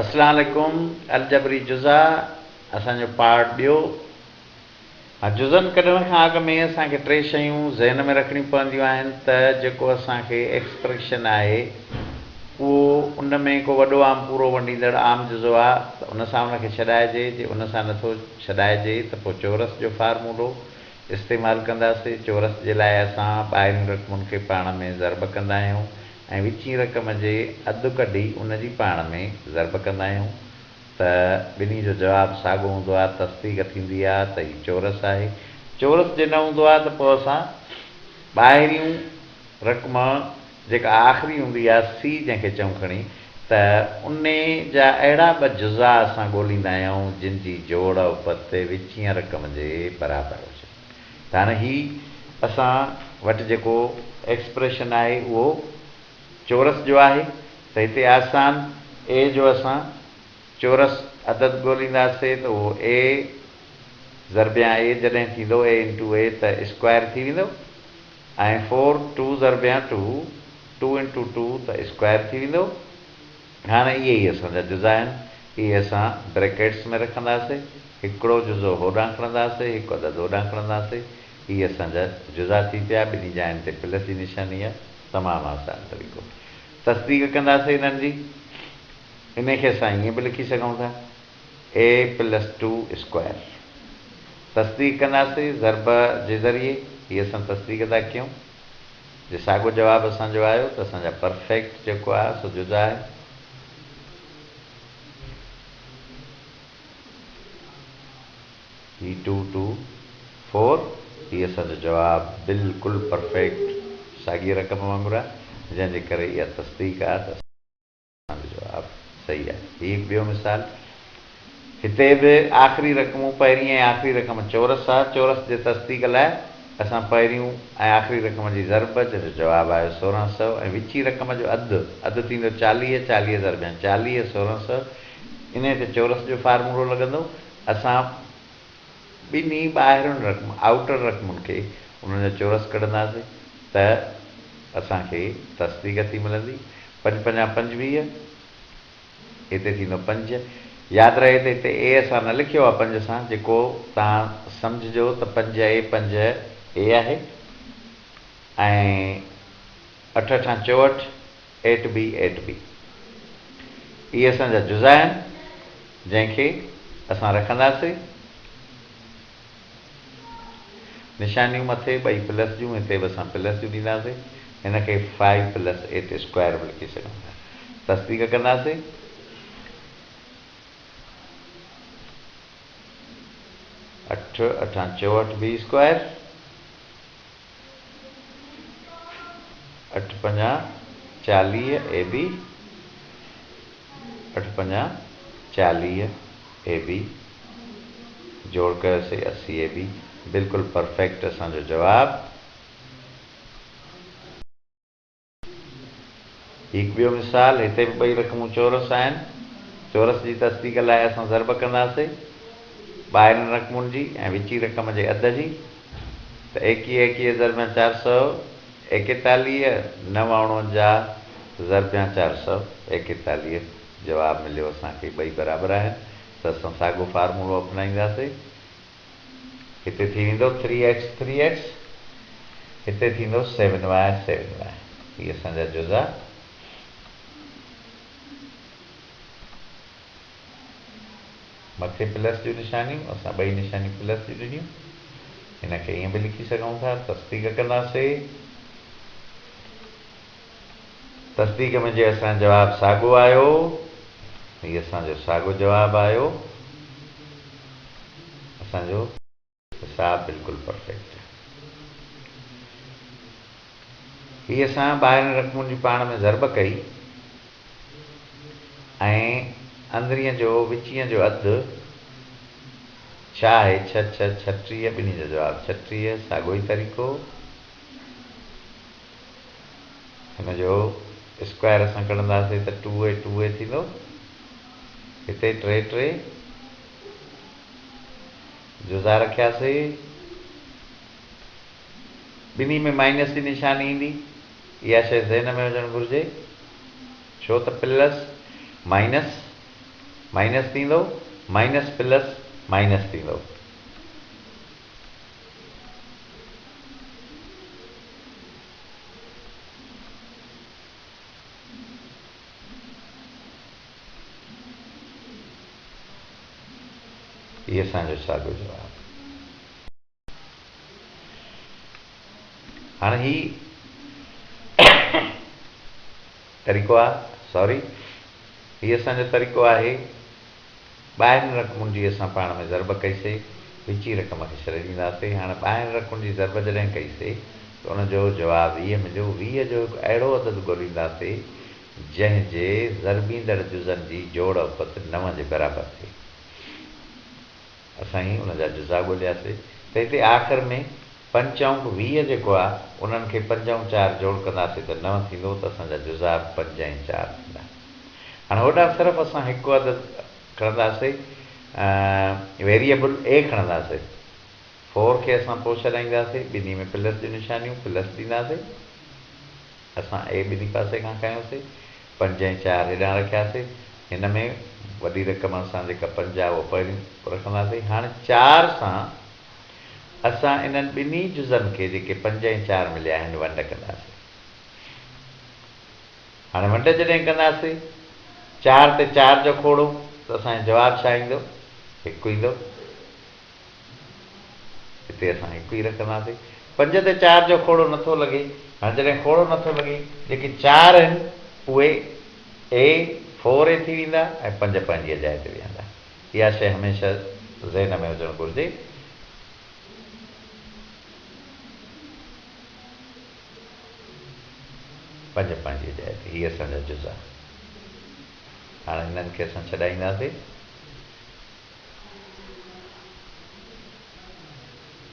اسلام عليڪم الجبري جزا اسان جو پارٽ ٻيو. ها جزن ڪڍڻ کان اڳ ۾ اسان کي ٽي شيون ذهن ۾ رکڻيون پونديون آهن ته جيڪو اسان کي ايڪسپريشن آهي اهو ان ۾ ڪو وڏو عام پورو ونڊيندڙ عام جزو آ ته ان سان ان کي ڇڏائجي جي ان سان نٿو ڇڏائجي ته پوء چورس جو فارمولو استعمال ڪنداسي چورس جي لاء اسان ٻاهرين رقمن کي پاڻ ۾ ضرب ڪندا آهيون ۽ وچين رقم جي اڌ ڪڍي ان جي پاڻ ۾ ضرب ڪندا آهيون ته ٻنهي جو جواب ساڳو هوندو آهي، تصديق ٿيندي آهي ته هي چورس آهي. چورس جي نه هوندو آهي ته پوء اسان ٻاهريون رقم جيڪا آخري هوندي آهي سي جنهن کي چئون کڻي ته ان جا اهڙا ٻه جزا اسان ڳوليندا آهيون جن جي جوڙ اپت وچين رقم جي برابر هجي. ته هاڻي هي اسان وٽ جيڪو ايڪسپريشن آهي اهو چورس جو آهي ته هتي آسان اي جو اسان چورس عدد ڳولينداسي ته اهو اي ضربيان اي جڏهن ٿيندو اي انٽو اي ته اسڪوائر ٿي ويندو ۽ فور ٽو ضربيان ٽو ٽو انٽو ٽو ته اسڪوائر ٿي ويندو. هاڻي اهي ئي اسان جا جزا آهن. اهي اسان بريڪيٽس ۾ رکنداسي. هڪڙو جزو هوڏانهن کڻنداسي، هڪ عدد هوڏانهن کڻنداسي. اهي اسان جا جزا ٿي پيا. ٻنهي جاين تي پلس جي نشاني آهي. تمام آسان طريقو. تصديق ڪنداسي انهن جي. انهي کي اسان ائين به لکي سگهون ٿا. A plus two square. تصديق ڪنداسي ضرب جي ذريعي. هي اسان تصديق ٿا ڪيون. جي ساڳو جواب اسان جو آيو ته اسان جا پرفيڪٽ جيڪو آهي سو جزا آهي. هي ٽو ٽو فور هي اسان جو جواب بلڪل پرفيڪٽ ساڳي رقم وانگر آهي جنهن جي ڪري اها تصديق آهي ته اسان جو جواب صحيح آهي. هي هڪ ٻيو مثال. هتي به آخري رقمون پهرين ۽ آخري رقم چورس آ. چورس جي تصديق لاء اسان پهريون ۽ آخري رقم جي ضرب، جنهن جو جواب آيو 1600 ۽ وچين رقم جو اڌ، اڌ ٿيندو 40، 40 ضربيان 40، 1600، انهيء تي چورس جو فارمولو لڳندو. اسان ٻنهي ٻاهرين رقم، آئوٽر رقمن کي انهن جا چورس ڪڍنداسين ته اسان کي تصديق ٿي ملندي. پنج پنجا 25، هتي ٿيندو پنج. ياد رهي ته هتي اي اسان نه لکيو آهي پنج سان، جيڪو توهان سمجهجو ته پنج اي پنج اي آهي ۽ اٺ اٺان 64، ايٽ بي ايٽ بي. اهي اسان جا جزا آهن جنهن کي اسان رکنداسين. نشانيون مٿي ٻئي پلس جون هتي به اسان پلس جون ڏينداسين. هن کي فائيو پلس ايٽ اسڪوائر به لکي سگهون ٿا. تصديق ڪنداسين. اٺ اٺان 64 بي اسڪوائر. اٺ پنجا 40 اي بي. اٺ پنجا 40 اي بي. جوڙ ڪيوسي 80 اي بي. بلڪل پرفيڪٽ اسان جو جواب. هي هڪ ٻيو مثال، هتي به ٻئي رقمون چورس آهن. چورس جي تصديق لاء اسان ضرب ڪنداسين ٻاهرين رقمن جي ۽ وچين رقم جي اڌ جي ته 21 21 ضربيان 441، نو 49 ضربيان 441 جواب مليو اسان کي ٻئي برابر آهن ته اسان ساڳو فارمولو اپنائينداسين. هتي ٿي ويندو ٿري ايڪس ٿري ايڪس، هتي ٿيندو سيون واء سيون واء. هي اسان جا جزا. مٿي پلس جون نشانيون، اسان ٻئي نشانيون پلس جون ڏنيون. هن کي ائين به لکي سگهون ٿا، تصديق ڪنداسي. تصديق ۾ جي اسان جو جواب ساڳو آيو، هي اسان جو ساڳو جواب آيو، اسان جو حساب بلڪل پرفيڪٽ آهي. هي اسان ٻاهرين رقمن جي پاڻ ۾ ضرب ڪئي ۽ اندرين جو وچين جو اڌ ڇا آهي؟ ڇهه ڇهه 36، ٻنهي جو جواب 36، ساڳو ئي طريقو. هن جو اسڪوائر اسان ڪڍنداسين ته ٽو اي ٽو اي ٿيندو. هتي ٽي ٽي جزا رکياسين. ٻنهي ۾ مائنس جي نشاني ايندي. اها شيء ذهن ۾ هجڻ گهرجي. ڇو ته پلس مائنس. مائنس ٿيندو، مائنس پلس مائنس ٿيندو. هي اسان جو ساڳيو جواب. هاڻي هي طريقو آ سوري هي اسان جو طريقو آهي ٻاهرين رقمن جي اسان پاڻ ۾ ضرب ڪئي سي وچين رقم کي ڇڏي ڏينداسي هاڻي ٻاهرين رقمن جي ضرب جڏهن ڪئي سي ته ان جو جواب 20 مليو 20 جو هڪ اهڙو عدد ڳولينداسي جنهن جي ضربيندڙ جزن جي جوڙ اپت 9 جي برابر ٿئي. اسان ئي ان جا جزا ڳولياسي ته هتي آخر ۾ پنج انگ 20 جيڪو آ انهن کي 5 ۽ 4 جوڙ ڪنداسي ته 9 ٿيندو ته اسان جا جزا به 5 ۽ 4 ٿيندا. هاڻي هوڏانهن صرف اسان هڪ عدد کڻنداسي ويريئبل اي کڻنداسي 4 کي اسان پوء ڇڏائينداسي ٻنهي ۾ پلس جون نشانيون پلس ڏينداسي اسان اي ٻنهي پاسي کان کنيوسي 5 ۽ 4 هيڏانهن رکياسي هن ۾ وڏي رقم اسان جيڪا 5 آ اها پهرين رکنداسي هاڻي 4 سان اسان انهن ٻنهي جزن کي جيڪي 5 ۽ 4 مليا آهن ونڊ ڪنداسي. هاڻي ونڊ جڏهن ڪنداسي 4 تي 4 جو کوڙو ته اسان جو جواب ڇا ايندو؟ 1 ايندو. هتي اسان 1 ئي رکنداسي. 5 تي 4 جو کوڙو نٿو لڳي. هاڻي جڏهن کوڙو نٿو لڳي جيڪي 4 آهن اهي اي فور اي ٿي ويندا ۽ 5 پنهنجيء جاء تي ويهندا. اها شيء هميشه ذهن ۾ هجڻ گهرجي. پنج پنهنجي جاء تي. هي اسان جا جزا. هاڻي هنن کي اسان ڇڏائينداسين.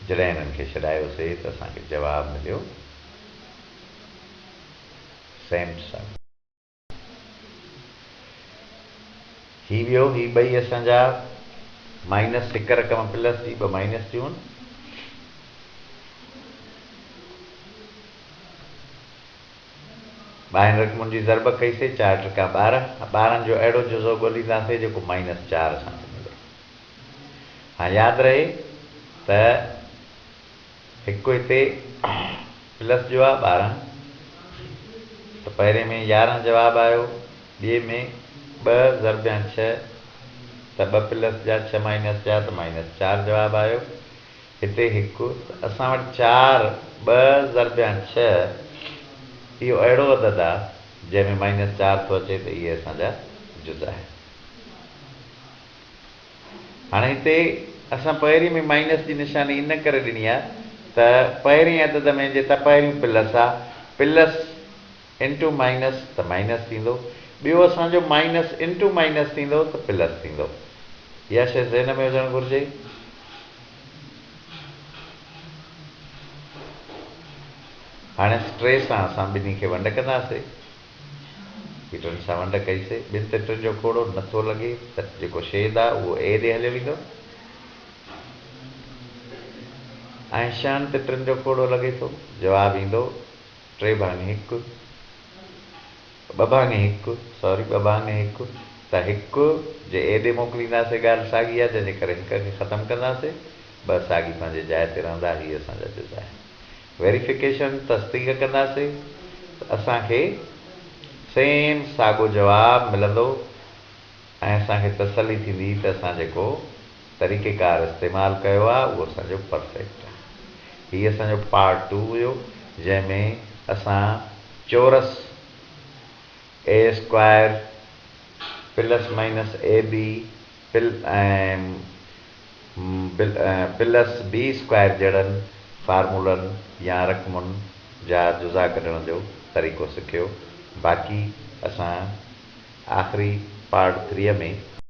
جڏهن هنن کي ڇڏايوسي ته اسان کي جواب مليو سيم ساڳيو. هي ٻيو هي ٻئي اسان جا مائنس هڪ رقم پلس جي ٻه مائنس جون. ٻاهرين رقمن جي ضرب ڪئي سي 4 ٽڪا 12، 12 جو اهڙو جزو ڳولينداسي جيڪو مائنس 4 اسان کي ملي. هاڻ ياد رهي ته هڪ هتي پلس جو آ 12 ته پهرين ۾ 11 جواب آيو، ٻئي ۾ ٻه ضربيان 6 ته ٻه پلس جا 6 مائنس جا ته مائنس 4 جواب آيو. هتي هڪ ته اسان وٽ 4 ٻه ضربيان 6 اهو اهڙو عدد آ جنهن ۾ مائنس 4 ٿو اچي ته اهي اسان جا جز آهن. هاڻي هتي اسان پهرين ۾ مائنس جي نشاني ان ڪري ڏني آ ته پهرين عدد ۾ جيتا پهريون پلس آ، پلس انٽو مائنس ته مائنس ٿيندو، ٻيو اسان جو مائنس انٽو مائنس ٿيندو ته پلس ٿيندو. اها شيء ذهن ۾ هجڻ گهرجي. هاڻي ٽي سان اسان ٻنهي کي ونڊ ڪنداسي. هي ٽن سان ونڊ ڪئي سي، ٻن تي ٽن جو کوڙو نه ٿو لڳي ته جيڪو شيد آ اهو اي ڏي هليو ويندو ۽ ڇهن تي ٽن جو کوڙو لڳي ٿو، جواب ايندو ٽي ڀاڱي هڪ، ٻه ڀاڱي هڪ، سوري ٻه ڀاڱي هڪ، ته هڪ جي اي ڏي موڪلينداسي ڳالهه ساڳي آ جنهن جي ڪري هڪ کي ختم ڪنداسي، ٻه ساڳي پنهنجي جاء تي رهندا، هي اسان جا جز آهن. ويريفڪيشن، تصديق، ڪنداسي ته اسان کي سيم ساڳو جواب ملندو ۽ اسان کي تسلي ٿيندي ته اسان جيڪو طريقيڪار استعمال ڪيو آهي اهو اسان جو پرفيڪٽ آهي. هي اسان جو پارٽ ٽو هيو جنهن ۾ اسان چورس A square plus minus A B ۽ plus B square جهڙن فارمولن يا رقمن جا جزا ڪڍڻ جو طريقو سکيو. باقي اسان آخري پارٽ ٿريء ۾.